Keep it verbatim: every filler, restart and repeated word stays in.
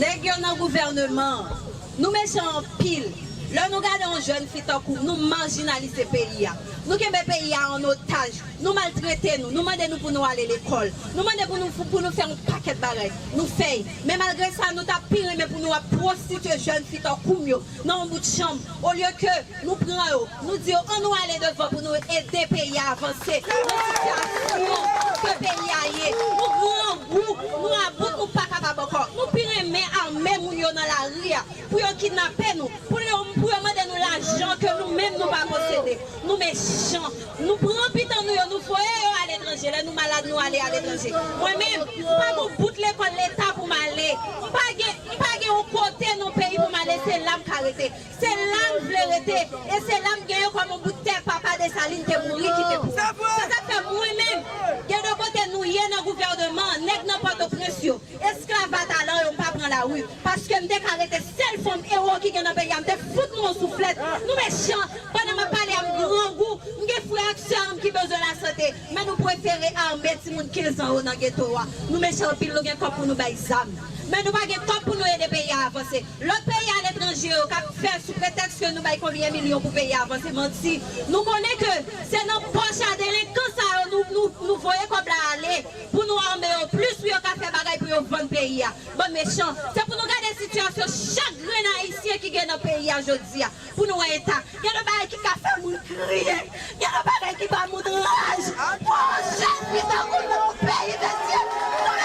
Nèg yo nan gouvèneman an, nou mechan anpil. Lè nou gade yon jèn fi tankou m, nou majinalize peyi a. Nou kenbe peyi a an otaj. Nou maltrete nou. Nou mande nou pou nou ale lekòl. Nou mande pou nou, pou nou fè yon pakèt bagay. Nou fè y. Men malgre sa, nou t ap pi renmen pou nou ap pwostitye jèn fi tankou m yo nan yon bout chanm. Olye ke nou pran yo, nou di yo, "An nou ale devan pou nou ede peyi a avanse nan sitiyasyon ke peyi a ye." Nou grangou, nou about, nou pa kapab ankò. Nou pi renmen ame moun yo nan lari a pou yo kidnape nou, pou yo, pou yo mande nou lajan ke nou menm nou pa posede. Nou mechan. Nou pran pitit nou yo, nou voye yo aletranje. Lè nou malad, nou ale aletranje. Mwen menm, m pa gon bout lekòl leta pou m ale. M pa gen, m pa gen yon kote nan peyi pou m ale. Se la m ka rete. Se la m vle rete. E se la m genyen kòm yon bout tè papa Desalin te mouri kite pou mwen. Se sa k fè mwen menm, gen de kote nou ye nan gouvèneman, nèg nan Pòtoprens yo, esklav atalan yo, m pa pran lari. Paske m te ka rete sèl fanm ewo ki gen nan peyi a, m te fout nou yon souflèt. Nou mechan. Pandan m ap pale a, m grangou. M gen frè ak sè m ki bezwen lasante. Men nou prefere ame timoun kenz an yo nan geto a. Nou mechan anpil, nou gen kòb pou nou bay zam. Men nou pa gen kòb pou nou ede peyi a avanse. Lòt peyi aletranje yo k ap fè sou pretèks ke nou bay konbyen milyon pou peyi a avanse, manti. Nou konnen ke se nan pòch a delenkan sa yo nou, nou, nou voye kòb la ale pou nou ame yo plis pou yo ka fè bagay pou yo vann peyi a. Bann mechan. Se pou nou gade sitiyasyon chak grenn Ayisyen ki gen nan peyi a jodi a. Pou nou wè eta. Gen de bagay ki ka fè moun kriye. Gen de bagay ki ba moun raj. Pou yon jèn fi tankou nou nan yon peyi, mesye, nou